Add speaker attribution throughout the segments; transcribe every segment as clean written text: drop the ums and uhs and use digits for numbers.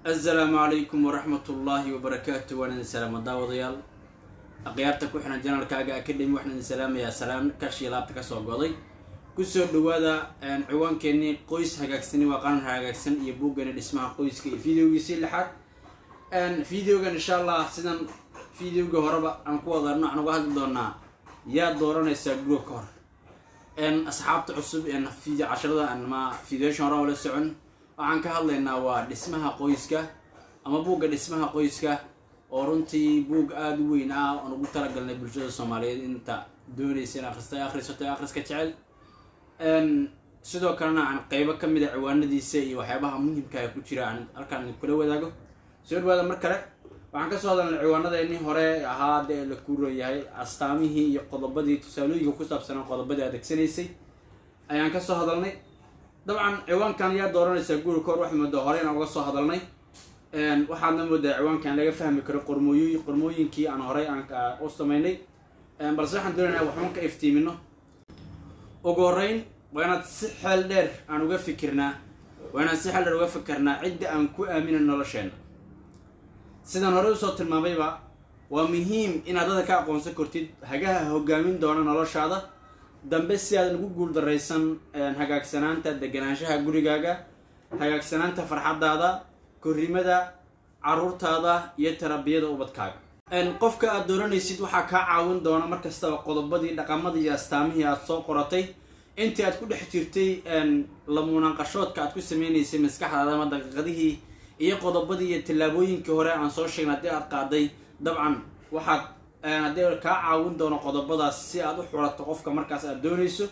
Speaker 1: Asalaamu calaykum waraxmatullaahi wabarakaatu. Waan idin salaamo, daawadayaal, akhyaarta ku xiran channelkaaga Academy. Waxaan idin salaamayaa salaan kashii laabta kasoo goday. Kusoo dhawaada ciwaankeenii "Qoys hagaagsani waa qaran hagaagsan" iyo buuggani "Dhismaha Qoyska" iyo videogiisii lixaad. Videogan, insha Allah, sidan videoga horeba aan ku wadarno, waxaan uga hadli doonaa yaa dooranaysaa guriga ka hor. Asxaabta cusub video casharada ama videoyashan hore la socon, waxaan ka hadlaynaa waa "Dhismaha Qoyska" ama buugga "Dhismaha Qoyska", oo runtii buug aada u weyn ah oon ugu talagalnay bulshada Soomaaliyeed inta doonaysa in akhrista, akhrisato, akhriska jecel. Sidoo kalena aan qeybo ka mid a ciwaanadiisa iyo waxyaabaha muhimka ku jira aan halkaan idinkula wadaago. Soo dhawaada mar kale. Waxaan kasoo hadalnay ciwaanadeennii hore ahaa dee la kuuran yahay astaamihii iyo qodobadii, tusaalooyinka ku saabsanaa qodobadii adeegsanaysay ayaan kasoo hadalnay. Dabcan, ciwaankan "Yaa dooranaysaa guri kahor" waxay moodaa hore inaan uga soo hadalnay. Waxaadna moodaa ciwaankan laga fahmi karo qormooyinkii aan horey aan u sameynay, balse waxaan doonaynaa waxuun ka iftiimino. Ugu horreyn, waa inaad si xeel dheer aan uga fikirnaa, waa inaan si xeel dheer uga fikirnaa cidda aan ku aamina nolosheena. Sidaan horey usoo tilmaamayba, waa muhiim inaad dadka ka aqoonsan kartid hagaha hogaamin doona noloshaada dambe, si aadan ugu guuldaraysan hagaagsanaanta deganaanshaha gurigaaga, hagaagsanaanta farxaddaada, korrimada caruurtaada iyo tarbiyada ubadkaaga. Qofka aad dooranaysid waxaa kaa caawin doona mar kastaba qodobadii, dhaqamadii iyo astaamihii aad soo qoratay intii aad ku dhex jirtay la munaaqashoodka aad ku sameynaysay maskaxdaada, ama daqiiqadihii iyo qodobadii iyo tallaabooyinkii hore aan soo sheegnay haddii aad qaaday. Dabcan, waxaad haddii kaa caawin doono qodobadaas si aad u xulato qofka markaas aad doonayso,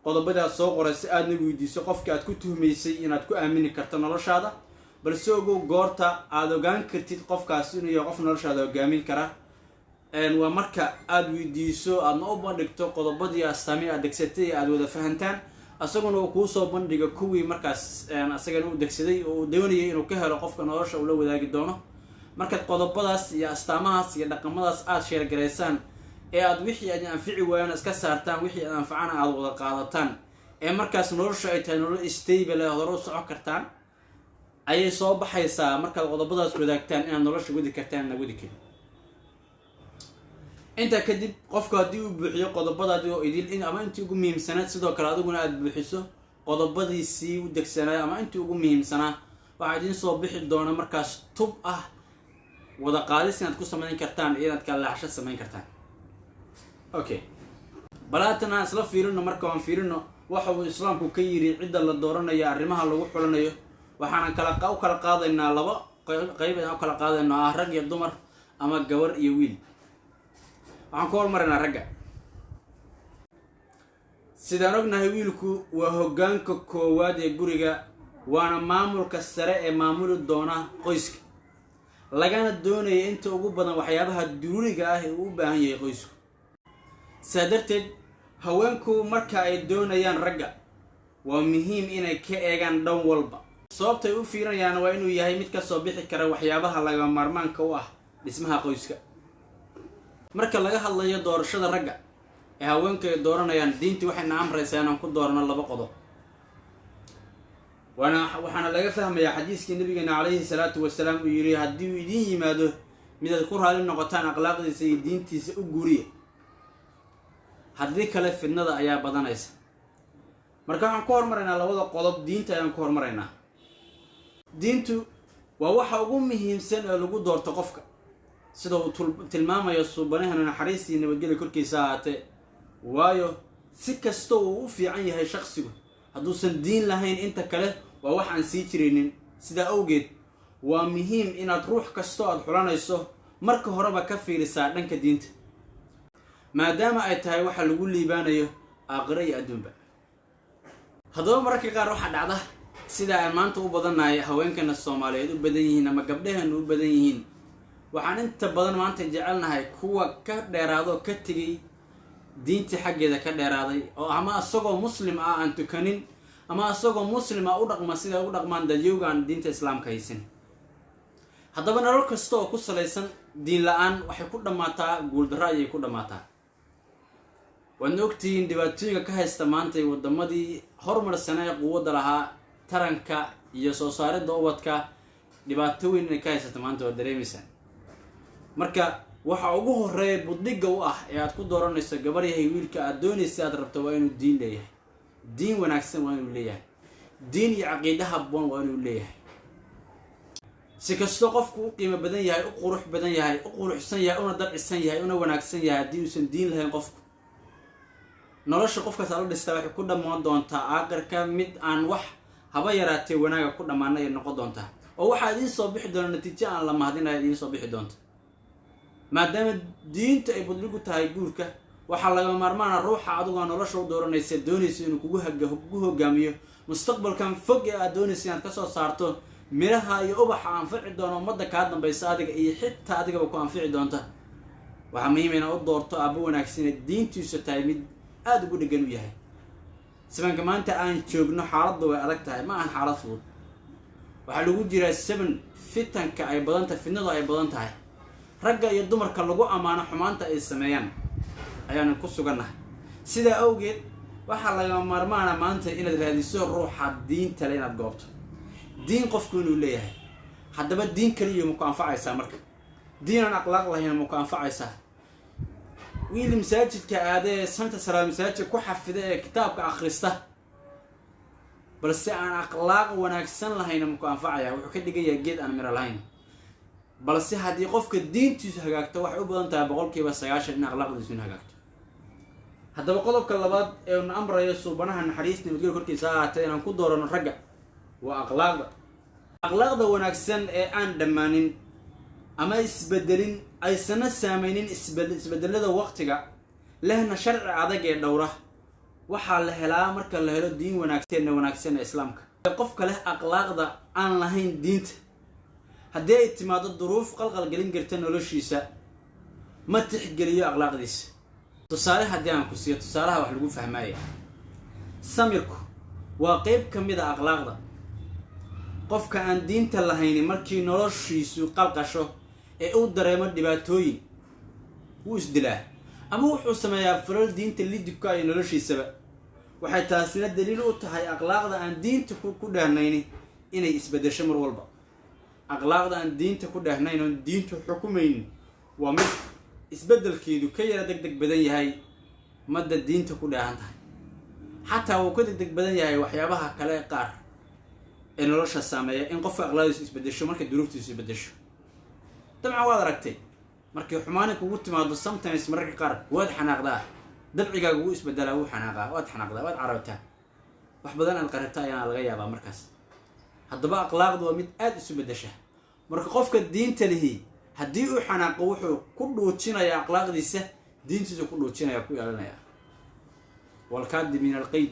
Speaker 1: qodobadii aad soo qoray, si aadna weydiiso qofka aad ku tuhmaysay inaad ku aamini karto noloshaada. Balse ogow, goorta aada ogaan kartid qofkaas inuu yahay qof noloshaada hogaamin kara waa marka aada weydiiso, aadna u bandhigto qodobadii, astaamihii aad degsatay, aada wada fahantaan, isaguna uu kuusoo bandhigo kuwii markaas asagana u degsaday oo uu doonayay inuu ka helo qofka nolosha uu la wadaagi doono. Markaad qodobadaas iyo astaamahaas iyo dhaqamadaas aada sheergaraysaan, ee aad wixii aad anfici waayaan iska saartaan, wixii aad anfacana aada wada qaadataan, ee markaas nolosha ay tahay nolol stable ee hore u socon kartaan, ayay soo baxaysaa markaad qodobadaas wadaagtaan inaad nolosha wadi kartaan, inaad wadi karin. Intaa kadib, qofku haddii uu buuxiyo qodobadaadi oo idil ama intii ugu muhiimsanayd, sidoo kale adiguna aada buuxiso qodobadiisii u degsanaa ama intii ugu muhiimsanaa, waxaa idiin soo bixi doona markaas tub ah wada qaadis inaad ku samayn kartaan iyo inaad kala laaxsho samayn kartaan. Okay, bal haatan aan isla fiirino. Marka waan fiirino waxa uu Islaamku ka yiri cidda la dooranayo, arrimaha lagu xulanayo. Waxaanan kala u kala qaadaynaa laba qeyb ayaan u kala qaadayna, ah rag iyo dumar ama gabar iyo wiil. Waxaan ku hormaraynaa ragga. Sidaan ognahay, wiilku waa hoggaanka koowaad ee guriga, waana maamulka sare ee maamuli doona qoyska, lagana doonaya inta ugu badan waxyaabaha duruuriga ah ee uu u baahan yahay qoysku. Sidaa darteed, haweenku marka ay doonayaan ragga waa muhiim inay ka eegaan dhan walba. Sababtay u fiirinayaan waa inuu yahay mid kasoo bixi kara waxyaabaha laga maarmaanka u ah dhismaha qoyska. Marka laga hadlayo doorashada ragga ee haweenku ay dooranayaan, diintii waxayna amraysaa inaan ku doorano laba qodob. Waana waxaana laga fahmayaa xadiiskii Nabigeena calayhi salaatu wasalaam uu yidhi: "Haddii uu idiin yimaado midaad ku raali noqotaan akhlaaqdiisa iyo diintiisa, u guuriya, haddii kale fidnada ayaa badanaysa." Marka waxaan ku hormaraynaa labada qodob. Diinta ayaan ku hormaraynaa. Diintu waa waxa ugu muhiimsan ee lagu doorto qofka, sida uu tilmaamayo suubanahana, naxariis iyo nabadgelya korkiisa ahaatee. Waayo, si kasta uu u fiican yahay shaksigu, hadduusan diin lahayn, inta kale waa wax aan sii jiraynin. Sidaa awgeed, waa muhiim inaad ruux kastoo aada xulanayso marka horeba ka fiirisaa dhanka diinta, maadaama ay tahay waxa lagu liibaanayo aakhiro iyo adduunba. Haddaba, mararka qaar waxaa dhacda, sida aan maanta u badannahay, haweenkana Soomaaliyeed u badan yihiin ama gabdhaheenu u badan yihiin, waxaan inta badan maanta jecelnahay kuwa ka dheeraado, ka tegay diintii xaggeeda ka dheeraaday, oo ama isagoo Muslim ah aan tukanin, ama isagoo Muslim ah u dhaqma siday u dhaqmaan dadyowga aan diinta Islaamka haysan. Haddaba, nolol kasta oo ku salaysan diin la-aan waxay ku dhammaataa guuldarro ayay ku dhammaataa. Waadna ogtihiin dhibaatooyinka ka haysta maantay wadamadii horumarsanaa ee quwadda lahaa taranka iyo soo saaridda ubadka. Dhibaato weyn inay ka haysato maanta waa dareemaysaa. Marka waxa ugu horeeya budhiga u ah ee aad ku dooranayso gabar yahay wiilka aad doonaysa aad rabto waa inuu diin leeyahay. Diin wanaagsan waa inuu leeyahay, diin iyo caqiide habboon waa inuu leeyahay. Si kastoo qofku u qiimo badan yahay, u qurux badan yahay, u quruxsan yahay, una dabcisan yahay, una wanaagsan yahay, haddii uusan diin lahayn qofku, nolosha qofkaas ala dhistaa waxay ku dhammaan doontaa aakhirka mid aan wax haba yaraatee wanaaga ku dhammaana ay noqon doontaa, oo waxaa idiin soo bixi doona natiijo aan la mahadinaya idiin soo bixi doonta. Maadaama diintu ay budligu tahay guurka, waxaa lagama maarmaana ruuxa adigoo nolosha u dooranaysa, doonaysa inuu kugu hogaamiyo mustaqbalkan fog ee aad doonaysa inaad kasoo saarto miraha iyo ubaxa anfici doona ummadda kaa dambaysa, adiga iyo xitaa adigaba ku anfici doonta. Waxaa muhiim inaad u doorto aabbo wanaagsan ee diintiisu tahay mid aada ugu dhegan u yahay. Sabanka maanta aan joogno xaaladdu way adag tahay, ma ahan xaalad fudud. Waxaa lagu jiraa seven fitanka ay badan tahay, fitnadu ay badan tahay, ragga iyo dumarka lagu ammaano xumaanta ay sameeyaan ayaanu ku sugannahay. Sidaa awgeed waxaa lagama maarmaana maanta inaad raadiso ruuxa diinta le, inaad goobto diin qofku inuu leeyahay. Haddaba diin kaliya ma ku anfacaysaa? Marka diin aan akhlaaq lahayn ma ku anfacaysaa? Wiil masaajidka aadee santa salaad masaajid ku xafida ee kitaabka akhrista balse aan akhlaaq wanaagsan lahayna ma ku anfacaya? Wuxuu ka dhigan yahay geed aan miro lahayn. Balse haddii qofka diintiisu hagaagto, waxay u badan tahay 90% in akhlaaqdiisu in hagaagto. Haddaba qodobka labaad ee na amrayo suubanaha naxariis nabadgelyo korkiisa ha ahaatee inaan ku doorano ragga waa akhlaaqda. Akhlaaqda wanaagsan ee aan dhammaanin ama isbedelin, aysana saameynin isbedelada waqtiga, lehna sharci adag ee dhowra, waxaa la helaa marka la helo diin wanaagsanna wanaagsan ee islaamka. Qofka leh akhlaaqda aan lahayn diinta, haddii ay timaado duruuf qalqalgelin karta noloshiisa, ma tixgeliyo akhlaaqdiisa. Tusaale haddii aan ku siiyo, tusaalaha wax lagu fahmaaya, samirku waa qeyb ka mid a akhlaaqda. Qofka aan diinta lahayni markii noloshiisu qalqasho ee uu dareemo dhibaatooyin, wuu isdilaa ama wuxuu sameeyaa falal diinta lidibka iyo noloshiisaba. Waxay taasina daliil u tahay akhlaaqda aan diinta ku dhehnayni inay isbedesho mar walba. Akhlaaqda aan diinta ku dhehnayn oon diintu xukumaynin waa mid isbedelkeedu ka yara deg deg badan yahay madda diinta ku dheehan tahay. Xataa wuu ka deg deg badan yahay waxyaabaha kale qaar ee nolosha saameeya in qofka akhlaaqdiisu isbedesho markay duruuftiisu isbedesho. Dabcan waad aragtay markay xumaani kugu timaado, sometimes mararka qaar waad xanaaqdaa, dabcigaaga wuu isbedelaa, wuu xanaaqaa, waad xanaaqdaa, waad carabtaa, wax badan aad qarabta ayaana laga yaabaa markaas. Haddaba akhlaaqdu waa mid aada isu bedesha. Marka qofka diinta lihi haddii uu xanaaqo, wuxuu ku dhuujinayaa akhlaaqdiisa, diintiisa ku dhuujinaya, ku ilaalinaya. Walkaadimiina alqayd,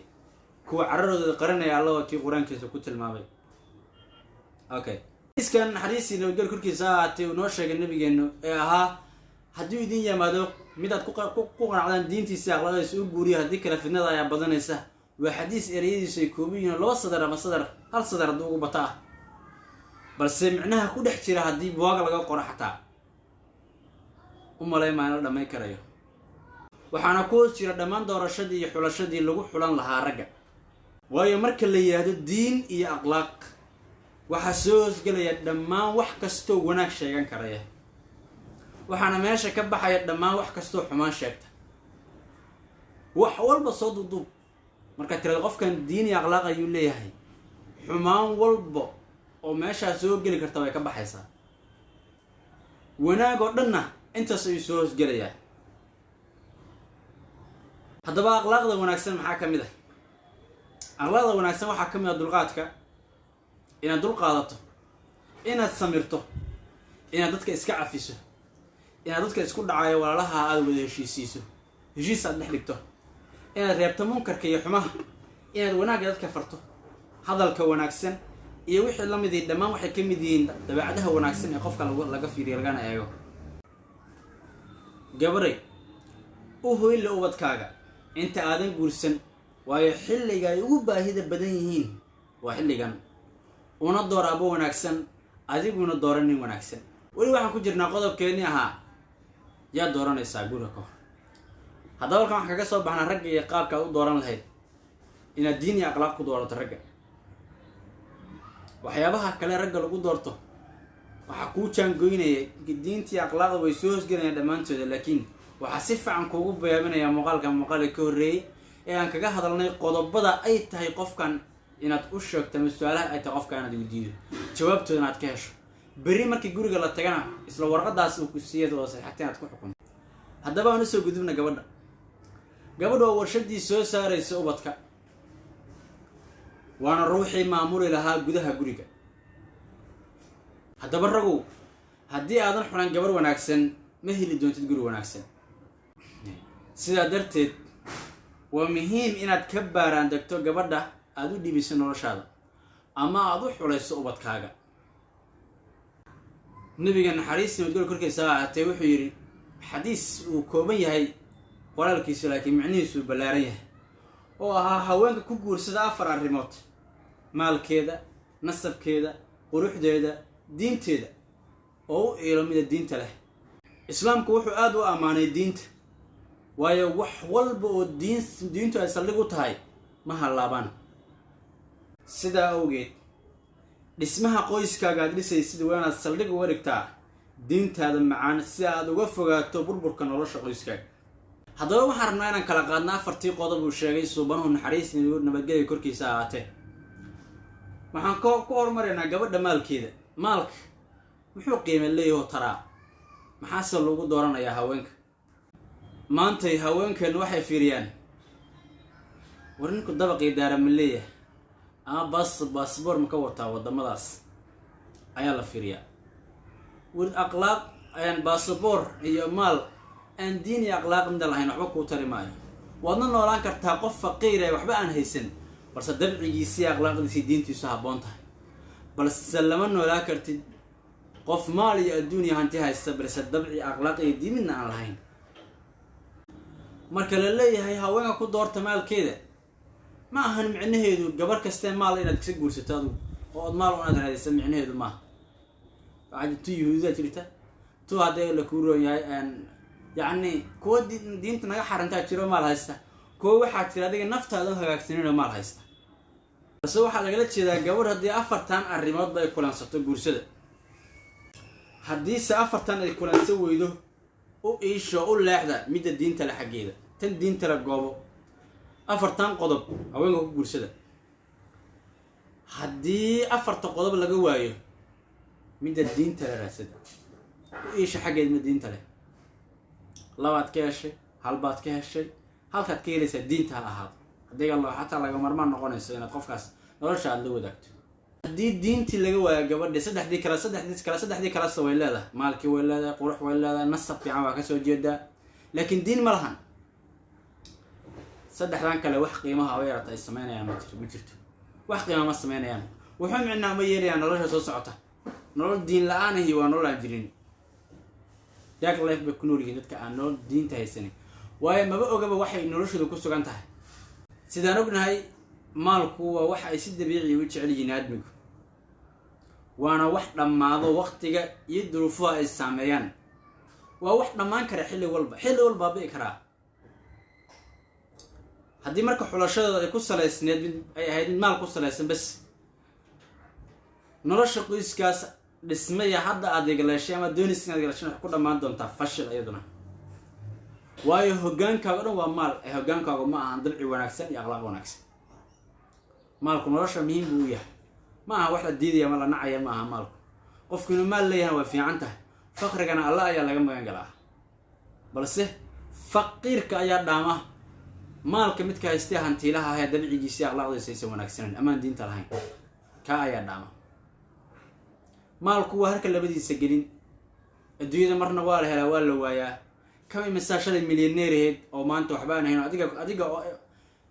Speaker 1: kuwa cararadooda qaranaya, Alla waa kii qur-aankiisa ku tilmaamay. Okay, iskan naxariistii nabadgel korkiisa ha ahaatee uu noo sheegay nabigeenu ee ahaa, haddii idin yimaado mid aad ku qanacdaan diintiisa, akhlaaqdiisa, u guuriya, haddii kale fidnada ayaa badanaysa. Waa xadiis ereyadiisu ay kooban yihiin, 2 sadar ama sadar, 1 sadar hadduu ugu bata ah, balse micnaha ku dhex jira haddii buwaaga laga qoro xataa u malay maan la dhammayn karayo. Waxaana ku hoos jira dhammaan doorashadii iyo xulashadii lagu xulan lahaa ragga. Waayo marka la yidhaahdo diin iyo akhlaaq, waxaa soo hoosgelaya dhammaan wax kastoo wanaag sheegan karaya, waxaana meesha ka baxaya dhammaan wax kastoo xumaan sheegta. Wax walba soo duuduub markaa tirada qofkan diin iyo akhlaaq ayuu leeyahay, xumaan walba oo meeshaa soo geli karta way ka baxaysaa, wanaag oo dhanna intaas ayuu soo hoosgelayaa. Haddaba akhlaaqda wanaagsan maxaa ka mid ah? Akhlaaqda wanaagsan waxaa ka mid ah dulqaadka, inaad dul qaadato, inaad samirto, inaad dadka iska cafiso, inaad dadka isku dhacayo walaalaha aada wada heshiisiiso, heshiis aad dhex dhigto, inaad reebto munkarka iyo xumaha, inaad wanaagga dadka farto, hadalka wanaagsan iyo wixii la mid yihi. Dhammaan waxay ka mid yihiin dabeecadaha wanaagsan ee qofka laga fiiriyo lagana eego. Gabaray, u hoyla ubadkaaga inta aadan guursan, waayo xilliga ay ugu baahida badan yihiin waa xilligan. Una door abo wanaagsan, adiguna doora nin wanaagsan. Weli waxaan ku jirnaa qodobkeenii ahaa yaa dooranaysaa guurka ka hor. Haddaba halkan waxaan kaga soo baxnaa ragga iyo qaabka aad u dooran lahayd, inaad diin iyo akhlaaq ku doorato ragga. Waxyaabaha kale ragga lagu doorto Waxaa kuu jaangoynaya diintii, akhlaaqda way soo hosgelayaan dhammaantooda, laakiin waxaa si fiican kuugu bayaaminaya muuqaalka muuqaalka ka horreeyey ee aan kaga hadalnay qodobada ay tahay qofkan inaad u sheegto ama su-aalaha ay tahay qofka inaad weydiido, jawaabtoodana aad ka hesho. Berri markii guriga la tagana isla warqadaas uu ku siiyad wada saxeexatay inaad ku xukunto. Haddaba aan usoo gudubna gabadha. Gabadha oo warshadii soo saaraysa ubadka, waana ruuxii maamuli lahaa gudaha guriga. Haddaba ragow, haddii aadan xulan gabar wanaagsan, ma heli doontid guri wanaagsan. Sidaa darteed waa muhiim inaad ka baaraan degto gabadha aada u dhibiso noloshaada ama aada u xulayso ubadkaaga. Nabiga naxariista nabadgelyo korkiisa ha ahaatee wuxuu yidhi xadiis uu kooban yahay qoraalkiisu laakiin micnihiisu ballaaran yahay, oo ahaa haweenka ku guursada 4 arrimood: maalkeeda, nasabkeeda, quruxdeeda, diinteeda, oo u iilo mida diinta leh. Islaamku wuxuu aada u ammaanay diinta, waayo wax walba oo diintu ay saldhig u tahay ma hallaabaan. Sidaa awgeed dhismaha qoyskaaga aad dhisaysid waa inaad saldhig uga dhigtaa diintaada macaan, si aad uga fogaato burburka nolosha qoyskaaga. Haddaba waxaan rabnaa inaan kala qaadno 4tii qodob uu sheegay suubanuhu naxariis nabadgelya korkiisa ahaatee. Waxaan ku hormaraynaa gabadha maalkeeda. Maalka muxuu qiime leeyaho taraa? Maxaase lagu dooranayaa haweenka? Maantay haweenkeenu waxay fiiriyaan, war ninku dabaqii daara ma leeyahay ama baasboor ma ka wataa waddamadaas ayaa la fiiriyaa. War akhlaaq ayaan baasaboor iyo maal aan diin iyo akhlaaq mida lahayn waxba kuu tari maayo. Waadna noolaan kartaa qof faqiir ee waxba aan haysan, balse dabcigiisii, akhlaaqdiisii, diintiisu habboon tahay. Balse lama noolaan kartid qof maal iyo adduun iyo hanti haysta, balse dabci, akhlaaq iyo diin midna aan lahayn. Marka la leeyahay haweenka ku doorta maalkeeda, ma ahan micnaheedu gabar kastee maal inaad iska guursato adugu oo ood maal unaad raadisa, micnaheedu maaha. Waxaa tu yuhuudaa jirta, tu haddii la kuu roon yahay, yacni kuwa diinta naga xarantaa jiro maal haysta, kuwa waxaa jira adiga naftaada u hagaagsaninoo maal haysta. Balse waxaa lagala jeedaa gabadh haddii 4tan arrimoodba ay kulansato guursada. Haddiise 4tan ay kulansan weydo, u iisho u leexda midda diinta le xaggeeda, tan diinta le goobo. 4tan qodob haweenka ku guursada. Haddii 4ta qodob laga waayo, midda diinta le raadsada, u iisha xaggeeda midda diinta leh. 2baad ka heshay, 1baad ka heshay, halkaad ka helaysaa diinta ha ahaato. Haddii loo xataa laga marmaan noqonayso inaad qofkaas nolosha aada la wadaagto. Haddii diintii laga waayo gabadhi, saddexdii kalese way leedahay, maalkii way leedahay, qurux way leedahay, nasab fiican waa kasoo jeedaa, laakiin diin ma lahan. 3dan kale wax qiimaha haba yarata ay sameynayaan ma jirto, wax qiima ma sameynayaan. Wuxuu micnaa ma yeelayaan nolosha soo socota. Nolol diin la-aan ahi waa nolol aan jirin. Dark life bay ku nool yihiin dadka aan nolol diinta haysanin, waayo maba ogaba waxay noloshooda ku sugan tahay. Sidaan ognahay, maalku waa wax ay si dabiici u jecel yihiin aadmigu, waana wax dhammaado waqtiga iyo duruufuha ay saameeyaan. Waa wax dhammaan kara xilli walba, xilli walba bi'i karaa. Haddii marka xulashadooda ay ku salaysneed mid ay ahayd mid maal ku salaysan bas, nolosha qoyskaas dhismaya hadda aad igaleeshay ama doonaysa inaad igaleeshay waxay ku dhammaan doontaa fashil iyaduna. Waayo hoggaankaaga dhan waa maal, ee hoggaankaaga ma ahan dabci wanaagsan iyo akhlaaq wanaagsan. Maalku nolosha muhiim buu u yahay, ma aha wax la diidaya ma la nacaya, ma aha maalku. Qofku inuu maal leeyahay waa fiican tahay, faqrigana alla ayaa laga magan galaa, balse faqiirka ayaa dhaama maalka midka haystee hantiilaha ahee dabcigiisi akhlaaqdiisa aysan wanaagsaneyn amaan diinta lahayn, kaa ayaa dhaama. Maalku waa harka labadiisa gelin, adduunyada marna waa la helaa, waa la waayaa. Kama imisaa shalay milyaneeraheed oo maanta waxba aan hayn, adiga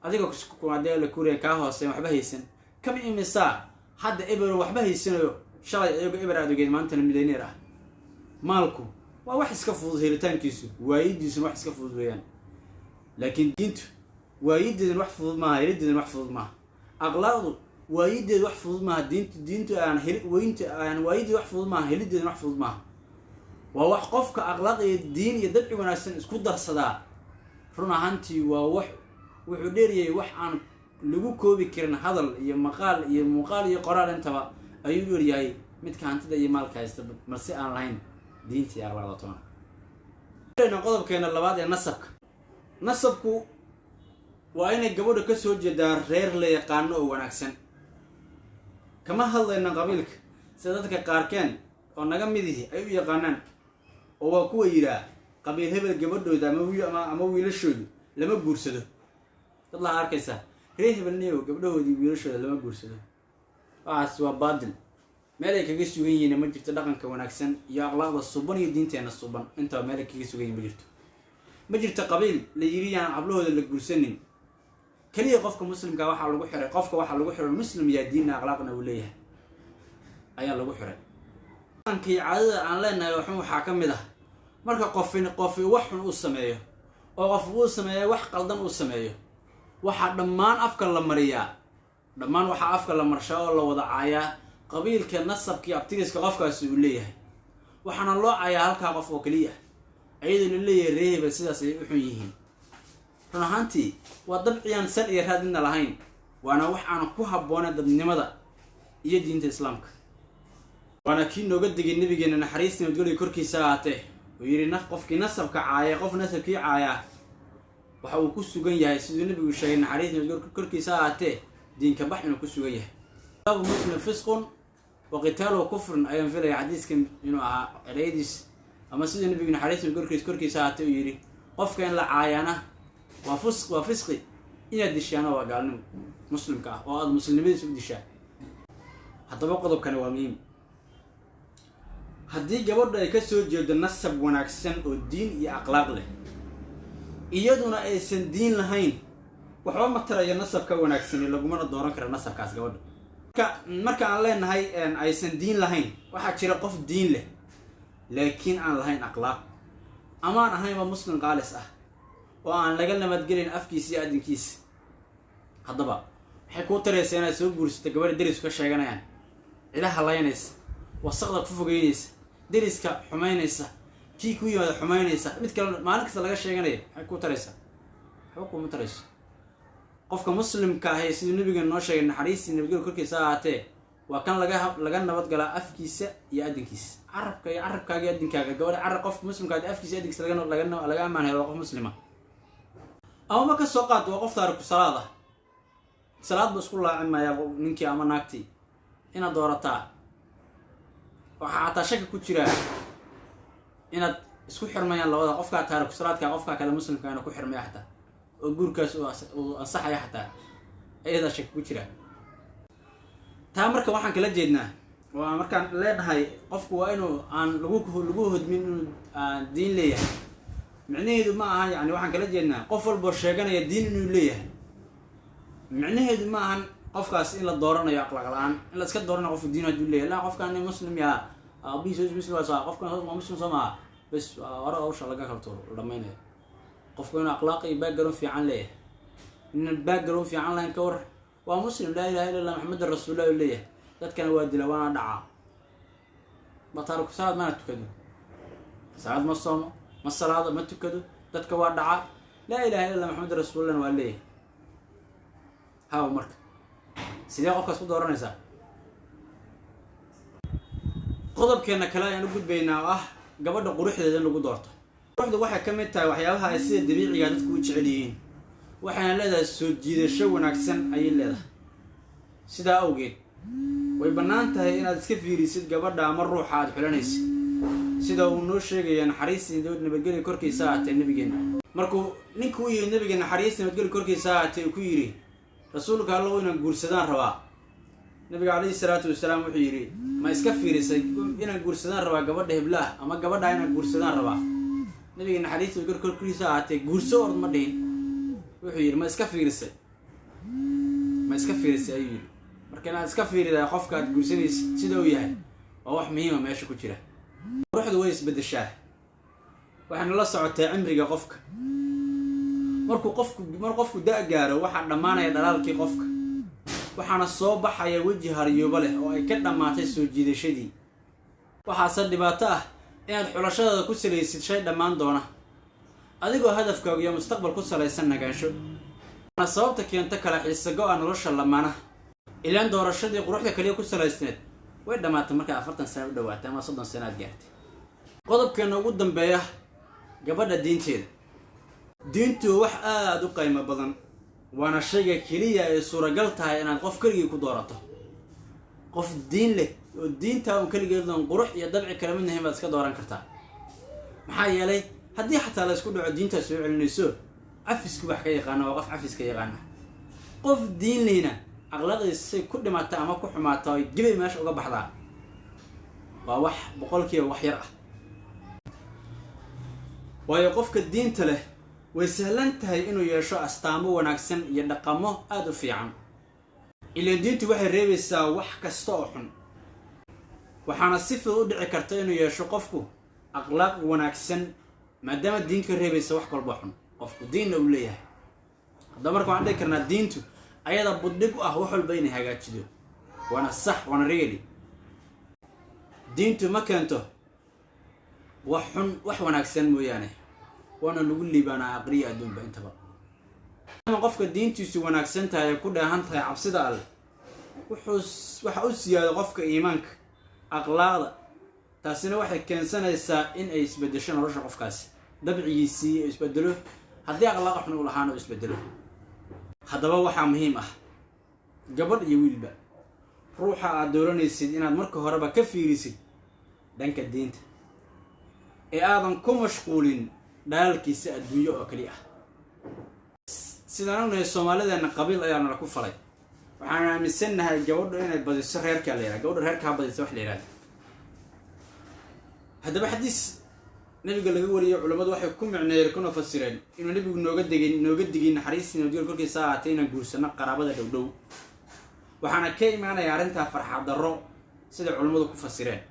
Speaker 1: hadee la kuuriya kaa hooseyn waxba haysan. Kama imisaa hadda ebero waxba haysanayo, shalay ayagoo eber aad ogeed maantana milyaneer ah. Maalku waa wax iska fudud helitaankiisu, waayidiisuna wax iska fudud weeyaan, laakiin diintu waayideeduna wax fudud maaha, helideeduna wax fudud maaha. Akhlaaqdu waayideedu wax fudud maaha, diintu aan heli weynta aan waayideedu wax fudud maaha, helideeduna wax fudud maaha. Waa wax qofka akhlaaq iyo diin iyo dabci wanaagsan isku darsadaa. Run ahaantii waa wax wuxuu dheeryahay wax aan lagu koobi karin hadal iyo maqaal iyo muuqaal iyo qoraal intaba ayuu dheeryahay. Midka hantida iyo maalka haysta balse aan lahayn diinta iyo akhlaaqda toona. Qodobkeena labaad ee nasabka. Nasabku waa inay gabadha ka soo jeedaa reer la yaqaano oo wanaagsan. Kama hadlayna qabiilka sida dadka qaarkeen oo naga midihi ay u yaqaanaan, oo waa kuwa yidhaah qabiil hebel gabadhooda ama wiilashoodu lama guursado. Dad laha arkaysaa, reer hebelniyow gabdhahoodii wiilashooda lama guursado. Waxaas waa baadil, meel ay kaga sugan yihiin ma jirto. Dhaqanka wanaagsan iyo akhlaaqda suban iyo diinteena suban intaba meel ay kaga sugan yihin ma jirto. Ma jirto qabiil la yiri yaan hablahooda la guursanin. Keliya qofka muslimka waxaa lagu xiray, qofka waxaa lagu xiray muslim yaa diinna akhlaaqna uu leeyahay ayaa lagu xiray. Dhaqankii caadada aan leenahay waxun waxaa ka mid ah marka qofin qofi wax xun uu sameeyo oo qof uu sameeyo wax qaldan uu sameeyo, waxaa dhammaan afka la mariyaa, dhammaan waxaa afka la marshaa oo la wada caayaa qabiilka, nasabkii, abtiriska qofkaasi uu leeyahay. Waxaana loo caayaa halkaa qof oo keliya ah, iyadoo la leeyahay reer hebel sidaas ayay u xun yihiin. Run ahaantii waa dabciyaan sal iyo raadidna lahayn, waana wax aan ku habboonayn dadnimada iyo diinta Islaamka. Waana kii nooga degay nabigeena, naxariista nabadgelyo korkiisa ahaatee, uu yidhi naf qofkii nasabka caaya, qof nasabkii caayaa waxa uu ku sugan yahay, siduu nabigu sheegay, naxariista nabadgelyo korkiisa ahaatee, diinka bax inuu ku sugan yahay. Baabu muslim fisqun wa qitaalu kufrun ayaan filaya xadiiskan inuu ahaa ereyadiis, ama siduu nabigu naxariista nabadgelyo korkiisa ahaatee uu yidhi qofka in la caayaana waa fus waa fisqi, inaad dishaana waa gaalnimo muslimka ah oo aada muslimnimadiisa u dishaa. Haddaba qodobkani waa muhiim. Haddii gabadhu ay ka soo jeedo nasab wanaagsan oo diin iyo akhlaaq leh, iyaduna aysan diin lahayn, waxba ma tarayo nasabka wanaagsani, lagumana dooran kara nasabkaas gabadha. Marka aan leenahay aysan diin lahayn, waxaa jira qof diin leh laakiin aan lahayn akhlaaq, amaan ahaynba muslim qaalis ah oo aan laga nabadgelin afkiisa iyo adinkiisa. Haddaba waxay kuu taraysaa inaad soo guursato gabadha derisku ka sheeganayaan, cidaha laynaysa, wasaqda ku fogeynaysa, deriska xumaynaysa, kii ku yimaada xumaynaysa, mid kale maalin kasta laga sheeganaya? Maxay kuu taraysaa? Waxba kuuma tarayso. Qofka muslimka ahi, siduu nabiga noo sheegay, naxariistii nabadgelyo korkiisa ahaatee, waa kan laga nabadgalaa afkiisa iyo adinkiisa, carabka iyo carabkaaga iyo adinkaaga. Gabadha carab qofka muslimka ah afkiisa iyo adinkiisa laga amaan helo waa qof muslima. Ama ma ka soo qaad waa qof taariku salaad ah, salaad ba isku laaci mayaa ninkii ama naagtii inaad doorataa. Waxaa xataa shaki ku jiraa inaad isku xirmayaan labada qofkaa taariku salaadka qofkaa kale muslimkaana ku xirmaya xataa, oo guurkaas uu ansaxaya xataa iyadaa shaki ku jira taa. Marka waxaan kala jeednaa waa markaan leenahay qofku waa inuu aan lagu hodmin inuu diin leeyahay, micnaheedu ma aha, yani waxaan kala jeednaa qof walboo sheeganaya diin inuu leeyahay, micnaheedu ma ahan qofkaas in la dooranayo aqlaq la-aan, in la iska dooranayo qofku diin hadduu leeyahay. La qofkaan muslim yaa, aabihiis muslim waa, qofkan waa muslim soo maaha, bes hore hawsha laga kala tuuro la dhamaynayo. Qofku inuu akhlaaq iyo background fiican leeyahay. Nin background fiican lahayn ka war, waa muslim, laa ilaha illa allah maxamedan rasuulullah uu leeyahay, dadkana waa dila waana dhacaa, bataariku salaad mana tukado, salaad ma soomo, ma salaado, ma tukado, dadka waa dhacaa, laa ilaha illa allah maxamedan rasuulullahna waa leeyahay. Haw, marka sidee qofkaas ku dooranaysaa? Qodobkeena kale ayaan u gudbaynaa oo ah gabadha quruxdeeda in lagu doorto. Quruxdu waxay ka mid tahay waxyaabaha ay sida dabiiciga dadku u jecel yihiin, waxayna leedahay soo jiidasho wanaagsan ayay leedahay. Sidaa awgeed way bannaan tahay inaad iska fiirisid gabadha ama ruuxa aad xulanaysid, sida uu noo sheegaya, naxariistii nabadgelya korkiisa ahaatee, nabigeena. Markuu ninku u yidhi nabiga, naxariista nabadgelya korkiisa ahaatee, uu ku yidhi: "Rasuulka Allow, inaan guursadaan rabaa." Nabiga calayhi salaatu wasalaam wuxuu yidhi: "Ma iska fiirisay inaan guursadaan rabaa gabadha heblaah ama gabadha inaan guursadaan rabaa?" Nabiga naxariista korkiisa ahaatee "guurso ord" ma dhihin. Wuxuu yidhi: "Ma iska fiirisay? Ma iska fiirisay?" ayuu yidhi. Marka inaad iska fiiridaa qofka aad guursanaysid sida uu yahay waa wax muhiima meesha ku jira. Quruxdu way isbeddeshaa, waxayna la socotaa cimriga qofka. Markuu qofku mar qofku da' gaaro, waxaa dhammaanaya dhalaalkii qofka, waxaana soo baxaya weji haryoobo leh oo ay ka dhammaatay soo jiidashadii. Waxaase dhibaato ah inaad xulashadaada ku salaysid shay dhammaan doona, adigoo hadafkaagu iyo mustaqbal ku salaysan nagaansho. Waana sababta keento kala xiisa go-a nolosha lamaanaha, ilaan doorashadii quruxda kaliya ku salaysneed Way dhammaatay markaa 40 sano u dhawaatay ama 30 sano aad gaartay. Qodobkeena ugu dambeeya, gabadha diinteeda. Diintu wax aada u qiimo badan, waana shayga keliya ay suuragal tahay inaad qof keligii ku doorato. Qof diin leh oo diintaa un keligeedan qurux iyo dabci kala midnahayn baad iska dooran kartaa. Maxaa yeelay, haddii xataa la isku dhaco, diintaa soo celinayso. Cafisku wax ka yaqaana waa qof cafiska yaqaana. Qof diin lehna aqlaaqdiisa say ku dhimata ama ku xumaata ay gibay meesha uga baxdaa waa wax boqolkiiba wax yar ah. Waayo, qofka diinta leh way sahlan tahay inuu yeesho astaamo wanaagsan iyo dhaqamo aada u fiican. Ilaan diintu waxay reebaysaa wax kasta oo xun, waxaana si fudud u dhici karta inuu yeesho qofku akhlaaq wanaagsan, maadaama diintu ka reebaysa wax walba xun, qofku diinna uu leeyahay. Haddaba marka waxaan dhihi karnaa diintu ayada buddhig u ah wax walba inay hagaajido. Waana sax, waana really. Diintu ma keento wax xun, wax wanaagsan mooyaane, waana lagu liibaanaa aqriya adduunba intaba. Ama qofka diintiisu wanaagsan tahay ee ku dheehan tahay cabsida Alleh, wuxuu waxa u siyaado qofka iimaanka, akhlaaqda. Taasina waxay keensanaysaa in ay isbedesho nolosha qofkaasi, dabcigiisii isbedelo, haddii akhlaaq xun uu lahaana uu isbedelo. Haddaba waxaa muhiim ah, gabadh iyo wiilba, ruuxa aad dooranaysid inaad marka horeba ka fiirisid dhanka diinta ee aadan ku mashquulin dhalaalkiisa adduunyo oo keli ah. Sidaan ognahay, Soomaalideena qabiil ayaa nala ku falay. Waxaan aaminsannahay gabadhu inay badiso reerkaa la yihahda, gabadhu reerka ha badisa wax la yihahda. Haddaba xadiis nabiga laga wariyay, culammadu waxay ku micneeyeen kuna fasireen inuu nabigu nooga degin, nooga digin, naxariistii nabadgel korkiisa ahaatay, inaan guursano qaraabada dhow dhow. Waxaana ka imaanaya arrintaa farxad darro, sida culammadu ku fasireen.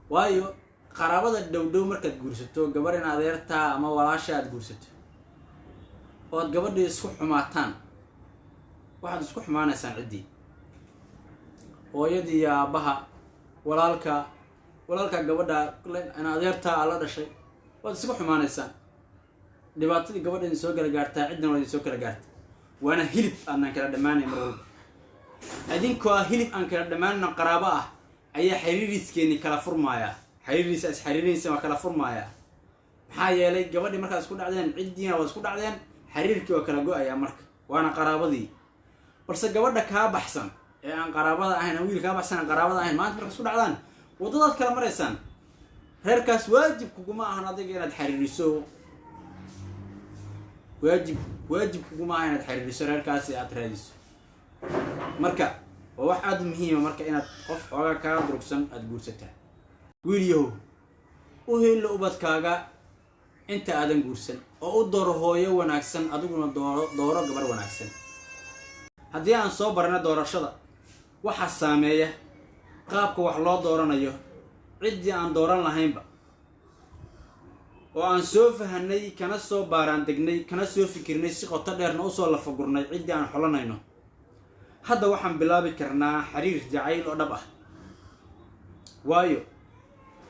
Speaker 1: Waayo, qaraabada dhow dhow markaad guursato, gabar in adeertaa ama walaasha aad guursato oo aad gabadhii isku xumaataan, waxaad isku xumaanaysaan ciddii, hooyadii iyo aabbaha, walaalka, walaalka gabadha in adeertaa aa la dhashay, waad isku xumaanaysaan. Dhibaatadii gabadha idin soo kala gaartaa, ciddana waa idin soo kala gaarta. Waana hilib aadnaan kala dhammaanay mar walba. Idinkoo ah hilib aan kala dhammaanno, qaraabo ah, ayaa xiriiriiskeeni kala furmaaya. Xiriiriisa is xiriirinaysa waa kala furmaaya. Maxaa yeelay, gabadhii markaad isku dhacdeen, ciddiina waad isku dhacdeen, xiriirkii waa kala go-ayaa marka, waana qaraabadii. Balse gabadha kaa baxsan ee aan qaraabada ahayn, aan wiil kaa baxsan aan qaraabada ahayn, maanta marka isku dhacdaan, waddadaad kala maraysaan. Reerkaas waajib kuguma ahan adiga inaad xiriiriso. Waajib kuguma aha inaad xiriiriso reerkaasi, aad raadiso. Marka waa wax aada u muhiima marka inaad qof xoogaa kaa durugsan aada guursataa. Wiil yahow, u helo ubadkaaga inta aadan guursan oo u dooro hooyo wanaagsan, adiguna dooro, dooro gabar wanaagsan. Haddii aan soo barna doorashada, waxaa saameeya qaabka wax loo dooranayo, ciddii aan dooran lahaynba, oo aan soo fahanay, kana soo baaraan degnay, kana soo fikirnay, si qoto dheerna usoo lafagurnay ciddii aan xolanayno, hadda waxaan bilaabi karnaa xiriir jacayl oo dhab ah. Waayo,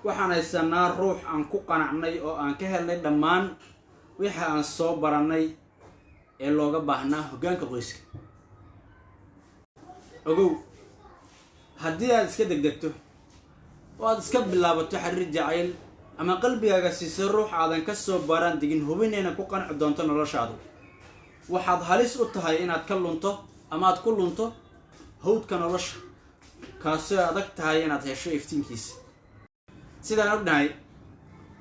Speaker 1: waxaan haysanaa ruux aan ku qanacnay oo aan ka helnay dhammaan wixii aan soo barannay ee looga baahnaa hoggaanka qoyska. Ogow, haddii aad iska degdegto oo aad iska bilaabato xiriir jacayl ama qalbigaaga siisa ruux aadan ka soo baaraan degin, hubinayna ku qanci doonto noloshaadu, waxaad halis u tahay inaad ka lunto ama aad ku lunto hawdka nolosha, kaasoo adag tahay inaad hesho iftiinkiisa. Sidaan ognahay,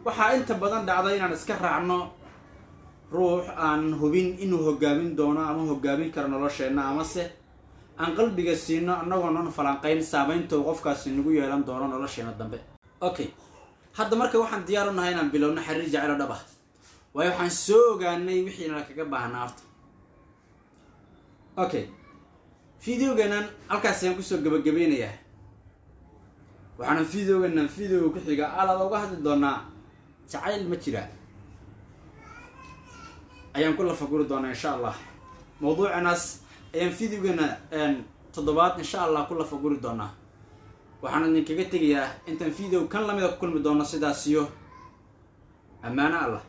Speaker 1: waxaa inta badan dhacda inaan iska raacno ruux aan hubin inuu hogaamin doono ama hogaamin karo nolosheenna, amase aan qalbiga siino annagoonan falanqayn saameynta uu qofkaasi nagu yeelan doono nolosheena dambe. Okay, hadda marka waxaan diyaar u nahay inaan bilowno xiriir jacayl oo dhab ah, waayo waxaan soo ogaanay wixiina kaga baahnaa horta. Okay, videogeenan halkaas ayaan kusoo gabagabeynayaa. Waxaana videogeenan videoga ku xiga alaaba uga hadli doonaa jacayl ma jiraa ayaan ku lafaguri doonaa, insha Allah. Mawduucanaas ayaan videogeena toddobaad, insha Allah, ku lafaguri doonaa. Waxaan idinkaga tegayaa intaan video kan lamida ku kulmi doono, sidaas iyo ammaano Allah.